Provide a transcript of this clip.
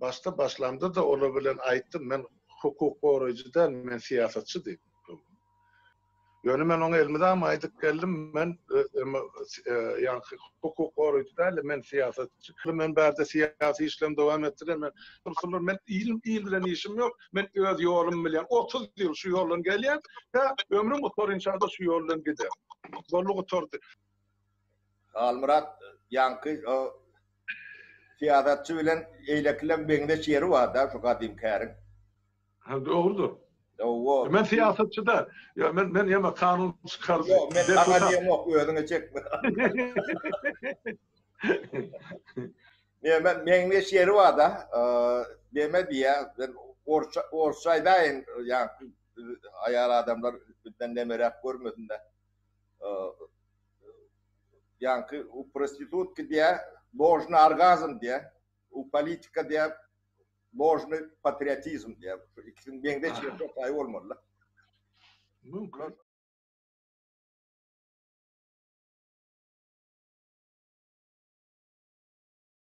Başda başlamda-da olar bilen aýtdym, men hukuk goraýjy däl, men syýasatçy diýip. Ýöne men oňa elmydama aýdyp geldim, men ýaňky hukuk goraýjy däl, men syýasatçy. Men bärde syýasy işlerimi dowam etdirýän, men dursunlar, men il, il bilen işim ýok, men öz ýolumy bilýän. 30 ýyl şu ýoldan gelýän, tä ömrüm gutarynça-da şu ýol bilen gider. Boldy gutardy. Halmyrat, ýaňky o syýasatçy bilen eýlekileň meňzeş ýeri bar-da şu gadym käriň. Ha dogrudyr. Hawa. Men syýasatçy däl. Ýa men men ýa kanun çykaryjy. Ýok, men saňa diýemok, özüňe çekme. Näme meňzeş ýeri bar-da. Neme diýýär, men orsça orsça aýdaýyn, ýa aýal adamlar bizden nemeräk görmesin-de. Ýaňky u prostitutki diýýär, ложный orgazm diýýär, u politika diýýär, Ложный patriotizm diýýär. Şu ikisiniň meňzeş ýeri şo taýy bolmaly-da. Mümkin.